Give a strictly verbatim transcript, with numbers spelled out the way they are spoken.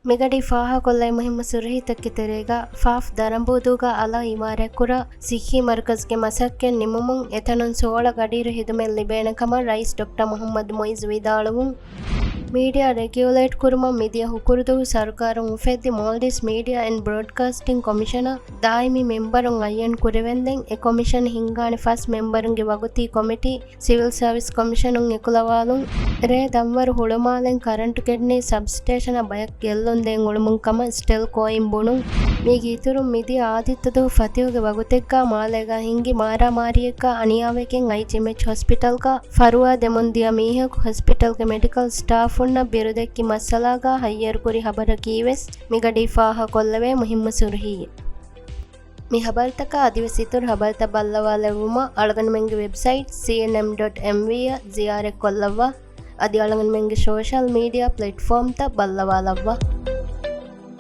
މިގަޑީ ފާހަގަކޮށްލައި މުހިއްމު ސުރުހީތަކުގެ ތެރޭގަ، ފާފް ދަރަނބޫދޫގަ އަލަށް އިމާރާތްކުރާ ސިއްހީ މަރުކަޒުގެ މަސައްކަތް ނިމުމުން އެތަނުން ސޯޅަ ގަޑިއިރު ހިދުމަތް ލިބޭނެ ކަމަށް ރައީސް ޑޮކްޓަރ މުހައްމަދު މުއިއްޒު ވިދާޅުވުން. މީޑިއާ ރެގިއުލޭޓް ކުރުމަށް މިދިޔަ ހުކުރުދުވަހު ސަރުކާރުން އުފެއްދި މޯލްޑިވްސް މީޑިއާ އެންޑް ބްރޯޑްކާސްޓިން ކޮމިޝަނަށް ދާއިމީ މެމްބަރު އައްޔަން ކުރެވެންދެން އެ ކޮމިޝަން ހިންގާނެ ފަސް މެމްބަރުންގެ ވަގުތީ ކޮމިޓީ ސިވިލް ސާވިސް ކޮމިޝަނުން އެކުލަވާލުން. ރޭ ދަންވަރު ހުޅުމާލެން ކަރަންޓު ކެޑްނީ ސަބްސްޓޭޝަނަށް ބަޔަކު ގެއްލުން ދޭން އުޅުމުން ކަމަށް ސްޓެލްކޯއިން ބުނުން. މީގެ އިތުރުން މިދިޔަ އާދިއްތަދުވަހު ފަތިހުގެ ވަގުތެއްގަ މާލޭގަ ހިނގި މާރާމާރީއެއްގަ އަނިޔާވެގެން އައިޖީއެމްއެޗް ހޮސްޕިޓަލްގަ ފަރުވާ ދެމުން ދިޔަ މީހަކު ހޮސްޕިޓަލްގެ މެޑިކަލް ސްޓާފުންނަށް ބިރުދެއްކި މައްސަލާގަ ހައްޔަރުކުރި ހަބަރަކީވެސް މިގަޑީ ފާހަގަކޮށްލެވޭ މުހިއްމު ސުރުހީއެއް. މި ހަބަރުތަކާ އަދިވެސް އިތުރު ހަބަރުތައް ބައްލަވާލެއްވުމަށް އަޅުގަނޑުމެންގެ ވެބްސައިޓް ސީއެންއެމް ޑޮޓް އެމްވީ އަށް ޒިޔާރަތްކޮށްލައްވާ. އަދި އަޅުގަނޑުމެންގެ ސޯޝަލް މީޑިއާ ޕްލެޓްފޯމްތައް ބައްލަވާލައްވާ.